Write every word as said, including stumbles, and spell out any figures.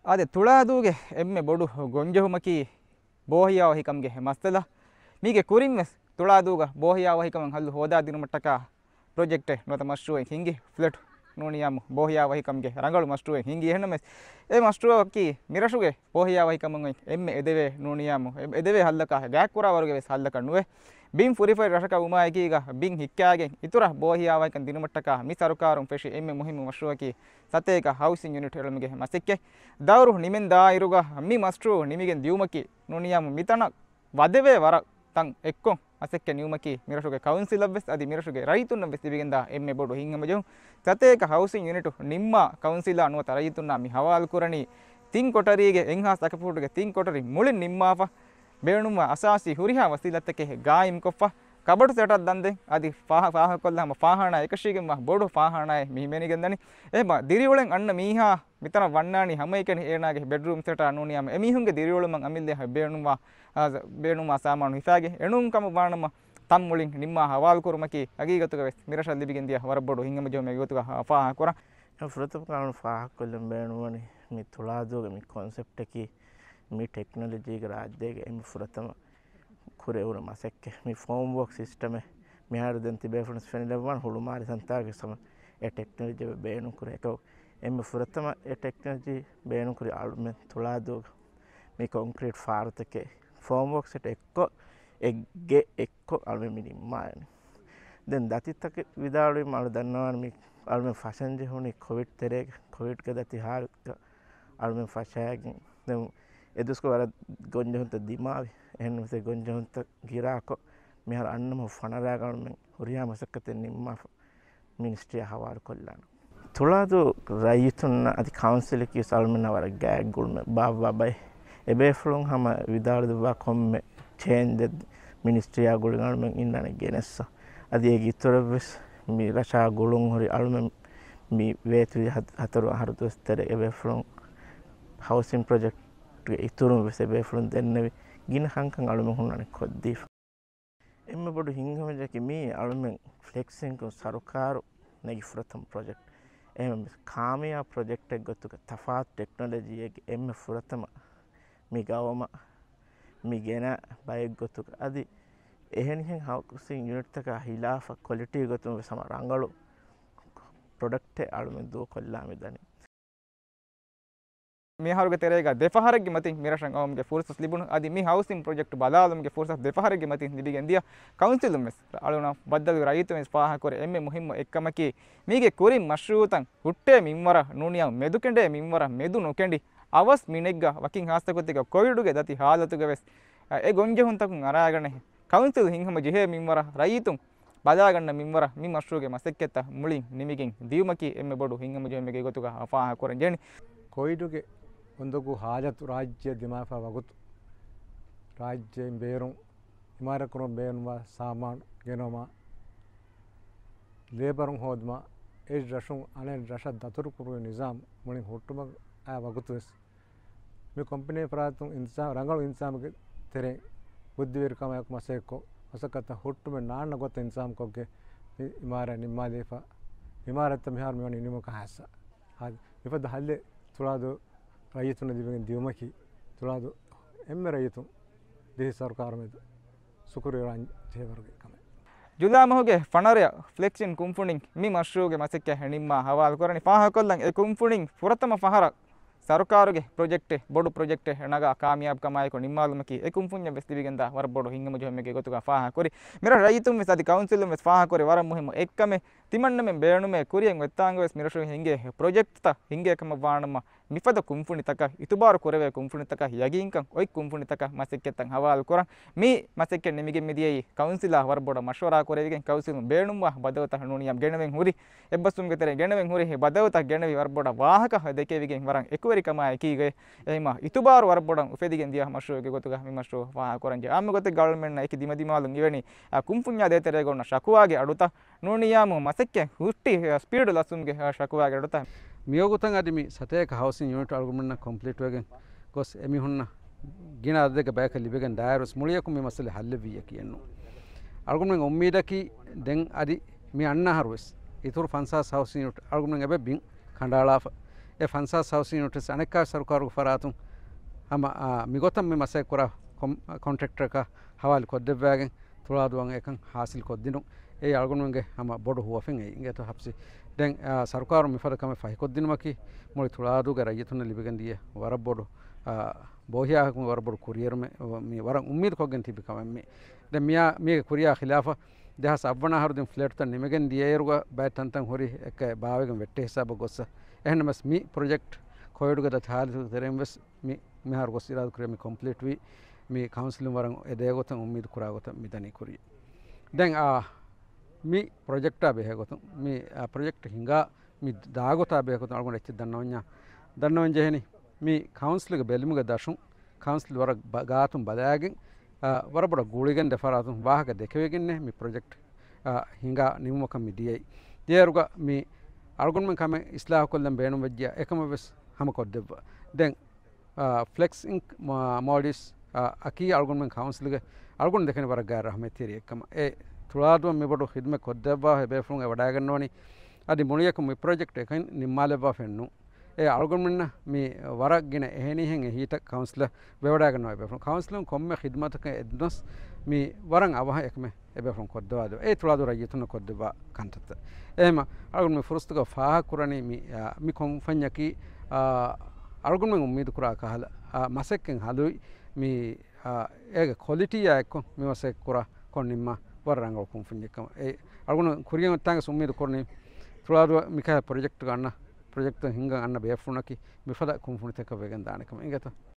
އާދެ، ތުޅާދޫގެ އެންމެ ބޮޑު ގޮންޖެހުމަކީ ބޯހިޔާވަހިކަމުގެ މައްސަލަ. މީގެ ކުރިން ވެސް ތުޅާދޫގަ ބޯހިޔާވަހިކަމަށް ހައްލު ހޯދާދިނުމަށްޓަކާ ޕްރޮޖެކްޓެއް ނުވަތަ މަޝްރޫއެއް ހިނގި. ފްލެޓް ނޫނިޔާމު ބޯހިޔާވަހިކަމުގެ ރަނގަޅު މަޝްރޫއެއް ހިނގި. އެހެންނަމަވެސް، އެ މަޝްރޫއަކީ މިރަށުގެ ބޯހިޔާވަހިކަމުން އެންމެ އެދެވޭ ނޫނިޔާމު އެ-، އެދެވޭ ހައްލަކާ ގާތްކުރާވަރުގެ ވެސް ހައްލަކަށް ނުވޭ. ބިން ފުރިފައި ރަށަކަށް ވުމާއެކީގަ ބިން ހިއްކާގެން އިތުރަށް ބޯހިޔާވަހިކަން ދިނުމަށްޓަކާ މި ސަރުކާރުން ފެށި އެންމެ މުހިއްމު މަޝްރޫއަކީ ސަތޭކަ ހައުސިން ޔުނިޓް އެޅުމުގެ މަސައްކަތް. ދައުރު ނިމެން ދާއިރުގަ މި މަޝްރޫއު ނިމިގެން ދިޔުމަކީ ނޫނިޔާމު މިތަނަށް ވަދެވޭ ވަރަށް ތަން އެއްކޮށް މަސައްކަތް ނިމުމަކީ މިރަށުގެ ކައުންސިލަށްވެސް އަދި މިރަށުގެ ރައްޔިތުންނަށްވެސް ލިބިގެންދާ އެންމެ ބޮޑު ހިތްހަމަޖެހުން. ސަތޭކަ ހައުސިން ޔުނިޓު ނިންމާ ކައުންސިލާ ނުވަތަ ރައްޔިތުންނާ މި ހަވާލުކުރަނީ ތިން ކޮޓަރީގެ އެއްހާސް އަކަފޫޓުގެ ތިން ކޮޓަރި މުޅިން ނިންމާފަ ބޭނުންވާ އަސާސީ ހުރިހާ ވަސީލަތްތަކެއް ގާއިމްކޮށްފަ، ކަބަޑު ސެޓަށް ދަންދެން އަދި ފާހަ-، ފާހަގަކޮށްލާ ހަމަ ފާހާނާ އެކަށީގެންވާ ބޮޑު ފާހާނާއެއް މި ހިމެނިގެންދަނީ. އެހެންމަ ދިރިއުޅެން އަންނަ މީހާ މިތަނަށް ވަންނާނީ ހަމައެކަނި އޭނާގެ ބެޑްރޫމް ސެޓާ ނޫނިޔާމު އެމީހުންގެ ދިރިއުޅުމަށް އަމިއްލަ ބޭނުންވާ، އާ، ބޭނުންވާ ސާމާނު ހިފާގެ އެނޫން ކަމަށް ވާނަމަ ތަން މުޅިން ނިންމާ ހަވާލުކުރުމަކީ ހަގީގަތުގަ ވެސް މިރަށަށް ލިބިގެން ދިޔަ ވަރަށް ބޮޑު ހިތްހަމަޖެހުމެއް ގޮތުގަ ފާހަގަކުރަން. ފުރަތަމަ ކަން ފާހަގަކޮށްލަން ބޭނުންވަނީ މި ތުޅާދޫގެ މި ކޮންސެޕްޓަކީ މި ޓެކްނޮލޮޖީގެ ރާއްޖޭގެ އެންމެ ފުރަތަމަ ކުރެވުނު މަސައްކަތް. މި ފޯމް ވޯކް ސިސްޓަމެއް މިހާރު ދެން ތިބޭފުޅުން ފެނިލައްވާން ހުޅުމާލި ސަންތާގެ ސަމަ އެ ޓެކްނޮލޮޖީ ބޭނުންކުރޭ. އެކަ އެންމެ ފުރަތަމަ އެ ޓެކްނޮލޮޖީ ބޭނުންކުރި އަޅުމެން ތުޅާދޫގަ މި ކޮންކްރީޓް ފާރުތަކެއް ފޯމް ވޯކް ސެޓް އެއްކޮށް އެއްގެ އެއްކޮށް އަޅުމެން މި ނިންމާނެ. ދެން ދަތިތަކެއް ވިދާޅުވީމަ އަޅު ދަންނަވާނެ މި އަޅުމެން ފަށަން ޖެހުނީ ކޮވިޑް ތެރޭގަ، ކޮވިޑްގެ ދަތި ހާލުގަ އަޅުމެން ފަށާގެން. ދެން އެ ދުވަސްކޮޅު ވަރަށް ގޮންޖެހުންތައް ދިމާވި. އެހެންނަމަވެސް އެ ގޮންޖެހުންތައް ގިރާކޮށް، މިހާރު އަންނަ މަހު ފަނަރަ އަޅުމެން ހުރިހާ މަސައްކަތެއް ނިންމާފަ މިނިސްޓްރީއާ ހަވާލުކޮށްލާނަން. ތުޅާދޫ ރައްޔިތުންނަށް އަދި ކައުންސިލަކީ ވެސް އަޅުމެންނަށް ވަރަށް ގާތް ގުޅުމެއް ބާއްވާ ބައެއް. އެބޭފުޅުން ހަމަ ވިދާޅުދެއްވާ ކޮންމެ ޗޭންޖެއް މިނިސްޓްރީއާ ގުޅިގެން އަޅުމެން އިންނާނެ ގެނެއްސަ. އަދި އޭގެ އިތުރަށްވެސް މި ރަށާ ގުޅުން ހުރި އަޅުމެން މި ވޭތުރި ހަ-، ހަތަރު އަހަރު ދުވަސް ތެރޭ އެބޭފުޅުން ހައުސިން ޕްރޮޖެކްޓްގެ އިތުރުން ވެސް އެބޭފުޅުން ދެންނެވި ގިނަ ކަންކަން އަޅުމެން ހުންނާނެ ކޮށްދީފަ. އެންމެ ބޮޑު ހިތްހަމަޖެހުމަކީ މީ އަޅުމެން ފްލެކްސިންކޮށް ސަރުކާރު ނެގި ފުރަތަމަ ޕްރޮޖެކްޓް. އެހެންވެސް ކާމިޔާބު ޕްރޮޖެކްޓެއް ގޮތުގަ ތަފާތު ޓެކްނޮލޮޖީއެއްގެ އެންމެ ފުރަތަމަ މި ގައުމަށް މި ގެނަ ބައެއް ގޮތުގަ އަދި އެހެނިހެން ހައުސިން ޔުނިޓްތަކާ ހިލާފަށް ކޮލިޓީ ގޮތުން ވެސް ހަމަ ރަނގަޅު ޕްރޮޑަކްޓެއް އަޅުމެން ދޫކޮށްލާ މިދަނީ. މިހާރުގެ ތެރޭގަ ދެފަހަރެއްގެ މަތިން މިރަށަށް އައުމުގެ ފުރުސަތު ލިބުނު. އަދި މި ހައުސިން ޕްރޮޖެކްޓް ބަލާލުމުގެ ފުރުސަތު ދެފަހަރެއްގެ މަތިން ލިބިގެން ދިޔަ ކައުންސިލުން ވެސް އަޅުނަށް ބައްދަލު ރައްޔިތުން ވެސް ފާހަގަކުރެ އެންމެ މުހިއްމު އެއްކަމަކީ މީގެ ކުރިން މަޝްރޫއުތައް ހުއްޓޭ މިންވަރަށް ނޫނިޔާ މެދުކެނޑޭ މިންވަރަށް މެދު ނުކެނޑި އަވަސް މިނެއްގަ ވަކިން ހާއްސަގޮތެއްގަ ކޮވިޑުގެ ދަތި ހާލަތުގަ ވެސް އެ ގޮންޖެހުންތަކުން އަރާގަނެ ކައުންސިލް ހިތްހަމަ ޖެހޭ މިންވަރަށް ރައްޔިތުން ބަލާގަންނަ މިންވަރަށް މި މަޝްރޫގެ މަސައްކަތްތައް މުޅިން ނިމިގެން ދިޔުމަކީ އެންމެ ބޮޑު ހިތްހަމަޖެހުމެއްގެ ގޮތުގަ ފާހަގަކުރަން ޖެހެނީ. ކޮވިޑުގެ އުނދަގޫ ހާލަތު ރާއްޖެ ދިމާވާ ވަގުތު، ރާއްޖެއިން ބޭރުން އިމާރާތް ކުރުމަށް ބޭނުންވާ ސާމާނު ގެނައުމާ، ލޭބަރުން ހޯދުމާ، އެއް ރަށުން އަނެއް ރަށަށް ދަތުރުކުރުމުގެ ނިޒާމް މުޅިން ހުއްޓުމަށް އައި ވަގުތުވެސް، މި ކޮމްޕެނީ ފަރާތުން އިންތިޒާ-، ރަނގަޅު އިންތިޒާމެއްގެ ތެރެއިން ބުއްދިވެރިކަމާއެކު މަސައްކަތްކޮށް، މަސައްކަތަށް ހުއްޓުމެއް ނާންނަ ގޮތަށް އިންތިޒާމްކޮށްގެން މި އިމާރާތް ނިންމާލައިފަ، އިމާރާތްތައް މިހާރު މިވަނީ ނިމުމަކަށް ހާއްސަ. އާދެ، މިފަދަ ހައްލެއް ތުޅާދޫ ރައްޔިތުންނަށް ލިބިގެން ދިޔުމަކީ، ތުޅާދޫ އެންމެ ރައްޔިތުން ދިވެހި ސަރުކާރު މެދު ޝުކުރުވެރިވާން ޖެހޭވަރުގެ ކަމެއް. ޖުލާ މަހުގެ ފަނަރަޔަށް ފްލެކްސިން ކުންފުނިން މި މަޝްރޫގެ މަސައްކަތް ނިންމާ ހަވާލުކުރަނީ. ފާހަގަކޮށްލަން، އެ ކުންފުނިން ފުރަތަމަ ފަހަރަށް ސަރުކާރުގެ ޕްރޮޖެކްޓެއް، ބޮޑު ޕްރޮޖެކްޓެއް ނަގާ ކާމިޔާބުކަމާއެކު ނިންމާލުމަކީ އެ ކުންފުންޏަށް ވެސް ލިބިގެންދާ ވަރަށް ބޮޑު ހިތްހަމަޖެހުމެއްގެ ގޮތުގަ ފާހަގަކުރި. މިރަށް ރައްޔިތުން ވެސް އަދި ކައުންސިލުން ވެސް ފާހަގަކުރި ވަރަށް މުހިއްމު އެއްކަމެއް، ތިމަންނަމެން ބޭނުމޭ ކުރިއަށް އޮތްތާނގަ ވެސް މިރަށު ހިނގޭ ޕްރޮޖެކްޓްތައް ހިނގޭ ކަމަށް ވާނަމަ، މިފަދަ ކުންފުނިތަކަށް، އިތުބާރު ކުރެވޭ ކުންފުނިތަކަށް ޔަގީންކަން އޮތް ކުންފުނިތަކަށް މަސައްކަތްތައް ހަވާލުކުރަން. މި މަސައްކަތް ނިމިގެން މިދިޔައީ ކައުންސިލާ ވަރަށް ބޮޑަށް މަޝްވަރާ ކުރެވިގެން، ކައުންސިލުން ބޭނުންވާ ބަދަލުތައް ނޫނިޔާމް ގެނެވެން ހުރި، އެއްބަސްވުމުގެ ތެރެއިން ގެނެވެން ހުރި ބަދަލުތައް ގެނެވި ވަރަށް ބޮޑަށް ވާހަކަ ދެކެވިގެން ވަރަށް އެކުވެރިކަމާ އެކީގައި އެހެންމާ އިތުބާރު ވަރަށް ބޮޑަށް އުފެދިގެން ދިޔަ މަޝްރޫއެއްގެ ގޮތުގަ މި މަޝްރޫއު ފާހަގަކުރަން ޖެހޭ. އާއްމު ގޮތެއްގަ އަޅުމެންނަށް އެކި ދިމަދިމާލުން އިވެނީ، އާ، ކުންފުންޏާ ދޭތެރޭގަ އޮންނަ ޝަކުވާގެ އަޑުތައް ނޫނިޔާމު މަސައްކަތް ހުއްޓި، އާ، ސްޕީޑު ލަސްވުމުގެ، އާ، ޝަކުވާގެ އަޑުތައް. މިވަގުތަށް އަދި މި ސަތޭކަ ހައުސިން ޔުނިޓް އަޅުގަނޑުމެންނަށް ކޮމްޕްލީޓްވެގެން ގޮސް އެމީހުންނަށް ގިނަ އަދަދެއްގެ ބަޔަކަށް ލިބިގެން ދާއިރުވެސް މުޅިއަކުން މި މައްސަލަ ހައްލެއްވިއްޔާ ކިޔެއްނު. އަޅުގަނޑުމެން އުއްމީދަކީ ދެން އަދި މި އަންނަ އަހަރުވެސް އިތުރު ފަންސާސް ހައުސިން ޔުނިޓް އަޅުގަނޑުމެން އެބަ ބިން ކަނޑައަޅާފަ. އެ ފަންސާސް ހައުސިން ޔުނިޓް ވެސް އަނެއްކާ ސަރުކާރުގެ ފަރާތުން ހަމަ، އާ، މިގޮތަށް މި މަސައްކަތް ކުރާ ކޮން-، ކޮންޓްރެކްޓަރަކަށް ހަވާލު ކޮށްދެއްވާގެން ތުޅާދުވަން އެކަން ހާސިލް ކޮށްދިނުން. އެއީ އަޅުގަނޑުމެންގެ ހަމަ ބޮޑު ހުވަފެއް އެއީ. އިނގޭތޯ ހަފްސީ. ދެން، އާ، ސަރުކާރުން މިފަދަ ކަމެއް ފަހިކޮށްދިނުމަކީ މުޅި ތުޅާދޫގެ ރައްޔިތުންނަށް ލިބިގެން ދިޔަ ވަރަށް ބޮޑު، އާ، ބޯހިޔާއެކު ވަރަށް ބޮޑު ކުރިއެރުމެއް، މި ވަރަށް އުއްމީދު ކޮށްގެން ތިބި ކަމެއް މި. ދެން މިއާ-، މީގެ ކުރިޔާ ޚިލާފަށް ދެހާސް އަށްވަނަ އަހަރު ދިން ފްލެޓްތައް ނިމިގެން ދިޔައިރުގަ ބައެއް ތަންތަން ހުރި އެކަ ބާވެގެން ވެއްޓޭ ހިސާބަށް ގޮއްސަ. އެހެންނަމަސް މި ޕްރޮޖެކްޓް ކޮވިޑުގެ ދަތި ހާލަތުގެ ތެރެއިން ވެސް މި މިހާރު ގޮސް އިރާދަ ކުރިޔަށް މި ކޮމްޕްލީޓް ވީ. މި ކައުންސިލުން ވަރަށް އެދޭ ގޮތަށް އުއްމީދު ކުރާ ގޮތަށް މި ދަނީ ކުރިޔަށް. ދެން އާ، މި ޕްރޮޖެކްޓާ ބެހޭ ގޮތުން، މި، އާ، ޕްރޮޖެކްޓް ހިނގާ މި ދާ ގޮތާ ބެހޭ ގޮތުން އަޅުގަނޑު އެއްޗެއް ދަންނަވަންޏާ، ދަންނަވަން ޖެހެނީ މި ކައުންސިލްގެ ބެލުމުގެ ދަށުން ކައުންސިލް ވަރަށް ބަ-، ގާތުން ބަލާގެން، އާ، ވަރަށް ބޮޑަށް ގުޅިގެން ދެ ފަރާތުން ވާހަކަ ދެކެވިގެންނޭ މި ޕްރޮޖެކްޓް، އާ، ހިނގާ ނިމުމަކަށް މި ދިޔައީ. ދިޔައިރުގަ މި އަޅުގަނޑުމެން ކަމެއް އިސްލާހުކޮށްލަން ބޭނުންވެއްޖިޔާ އެކަމަށް ވެސް ހަމަ ކޮށްދެއްވާ. ދެން، އާ، ފްލެކްސް އިންކް މާ-، މޯލްޑިވްސް، އާ، އަކީ އަޅުގަނޑުމެން ކައުންސިލްގެ އަޅުގަނޑު ދެކެނީ ވަރަށް ގާތް ރަހްމަތްތެރި އެއްކަމަށް. އެ ތުޅާދުވަން މިބޮޑު ޚިދުމަތް ކޮށްދެއްވާ އެބޭފުޅުން އެ ވަޑައިގަންނަވަނީ އަދި މުޅިއަކު މި ޕްރޮޖެކްޓް އެކަން ނިންމާލެއްވާފައެއް ނޫން. އެ އަޅުގަނޑުމެންނަށް މި ވަރަށް ގިނަ އެހެނީހެން އެހީތައް ކައުންސިލަށް ވެވަޑައިގަންނަވާ އެބޭފުޅުން. ކައުންސިލުން ކޮންމެ ޚިދުމަތަކަށް އެދުނަސް މި ވަރަށް އަވަހަށް އެކަމެއް އެބޭފުޅުން ކޮށްދެވާ ދެ. އެ ތުޅާދޫ ރައްޔިތުންނަށް ކޮށްދެއްވާ ކަންތައްތައް. އެހެމަ އަޅުގަނޑު މި ފުރުސަތުގަ ފާހަގަކުރަނީ މި، އާ، މި ކޮންފަންޏަކީ، އާ، އަޅުގަނޑުމެން އުއްމީދު ކުރާ ކަހަލަ، އާ، މަސައްކަތް ހަލުވި މި، އާ، އޭގެ ކޮލިޓީއާ އެއްކޮށް މި މަސައްކަތް ކުރާ ކޮން ނިންމާ ވަރަށް ރަނގަޅު ކުންފުންޏެއް ކަމަށް. އެ އަޅުގަނޑު ކުރިޔަށް އޮތްތާނގެސް އުއްމީދު ކުރަނީ ތުޅާދޫ މިކަހަލަ ޕްރޮޖެކްޓްގަ އަންނަ، ޕްރޮޖެކްޓް ހިންގަން އަންނަ ބޭފުޅުންނަކީ މިފަދަ ކުންފުނިތަކަށް ވެގެން ދާނެ ކަމަށް. އިނގޭތޯ؟